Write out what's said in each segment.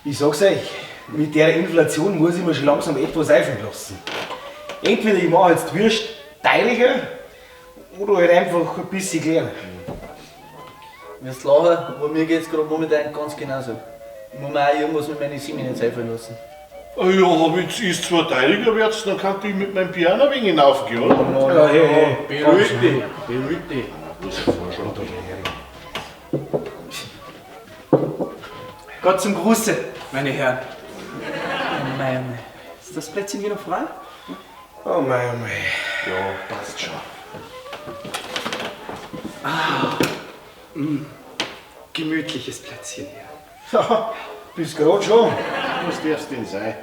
Ich sag's euch, mit der Inflation muss ich mir schon langsam etwas einfallen lassen. Entweder ich mache jetzt Würst teiliger oder halt einfach ein bisschen kleiner. Wirst lachen, aber mir geht's gerade momentan ganz genauso. Ich muss mir auch irgendwas mit meinen Semmeln jetzt einfallen lassen. Ah ja, wenn's ist zwar teiliger wird, dann kann ich mit meinem Piano ein wenig hinaufgehen, oder? Ja, hey, hey. Beruhig dich, beruhig dich. Gott zum Gruße, meine Herren. Oh mei, oh mei. Ist das Plätzchen hier noch frei? Oh mei, oh mei. Ja, passt schon. Gemütliches Plätzchen hier. Ja, bis grad schon. Was darf's denn sein?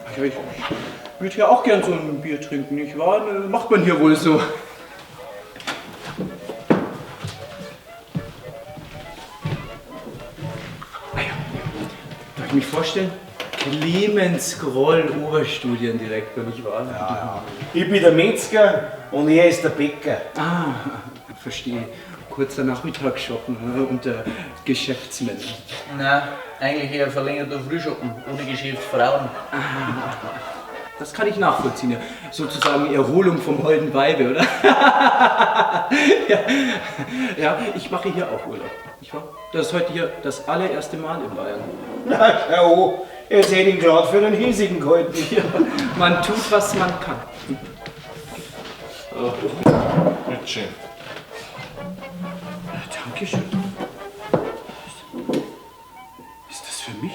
Ach ja, ich würde hier auch gern so ein Bier trinken, nicht wahr? Macht man hier wohl so. Ah ja, darf ich mich vorstellen? Clemens Groll, Oberstudiendirektor, nicht wahr? Ja, ich bin der Metzger und er ist der Bäcker. Ah, verstehe. Kurzer Nachmittag shoppen unter Geschäftsmännern. Nein, eigentlich eher verlängerter Frühschoppen, ohne Geschäftsfrauen. Das kann ich nachvollziehen. Ja. Sozusagen Erholung vom holden Weibe, oder? Ja. Ja, ich mache hier auch Urlaub. Nicht wahr? Das ist heute hier das allererste Mal in Bayern. Na, schau, jetzt hätte ich ihn grad für den hiesigen gehalten. Ja, man tut, was man kann. Bitteschön. Ja, Dankeschön. Ist das für mich?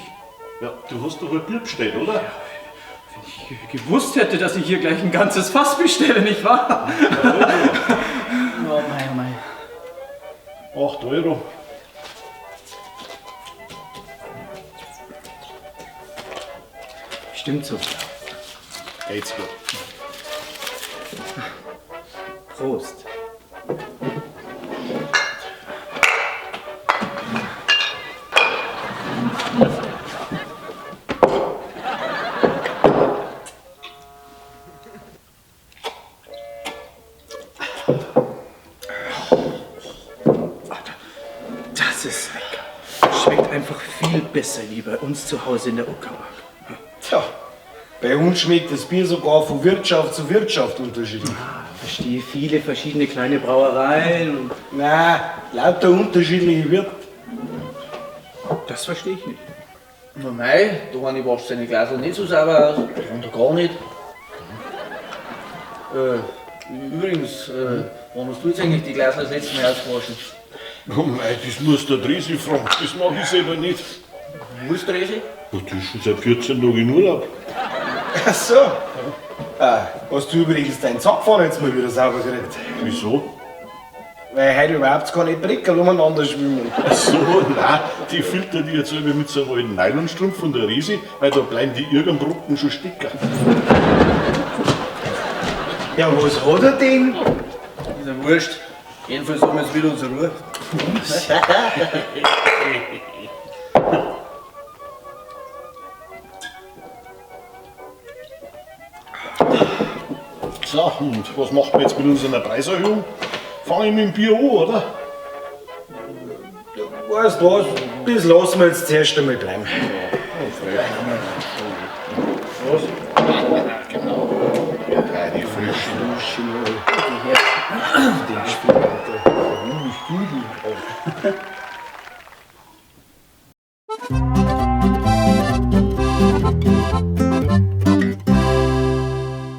Ja, du hast doch ein Bier bestellt, oder? Wenn ich gewusst hätte, dass ich hier gleich ein ganzes Fass bestelle, nicht wahr? Oh mei, oh mei. 8 Euro. Stimmt so. Geht's gut. Prost. Das ist lecker. Schmeckt einfach viel besser wie bei uns zu Hause in der Uckermark. Tja, bei uns schmeckt das Bier sogar von Wirtschaft zu Wirtschaft unterschiedlich. Ah, verstehe, viele verschiedene kleine Brauereien. Und Nein, lauter unterschiedliche Wirte. das verstehe ich nicht. Na mei, da eine wascht seine Glasl nicht so sauber aus, der andere gar nicht. Übrigens, wann hast du jetzt eigentlich die Glasl das letzte Mal ausgewaschen? Oh mei, das muss der Dresi fragen, das mach ich selber nicht. Muss der Resi? Ja, das ist schon seit 14 Tagen in Urlaub. Ach so. Ah, hast du übrigens deinen Zapfhahn jetzt mal wieder sauber gekriegt? Wieso? Weil heute überhaupt keine Breckerl umeinander schwimmen. Ach so, nein, die filtert ich jetzt selber mit so einem alten Nylonstrumpf von der Resi, weil da bleiben die irgendeinen schon stecken. Ja, was hat er denn? Ist ja wurscht. Jedenfalls haben wir jetzt wieder unsere Ruhe. So, und was macht man jetzt mit unserer Preiserhöhung? Fang ich mit dem Bier an, oder? Weißt du was? Das lassen wir jetzt zuerst einmal bleiben. Was? Genau. Ja, die frischen. Den Spiel, Alter.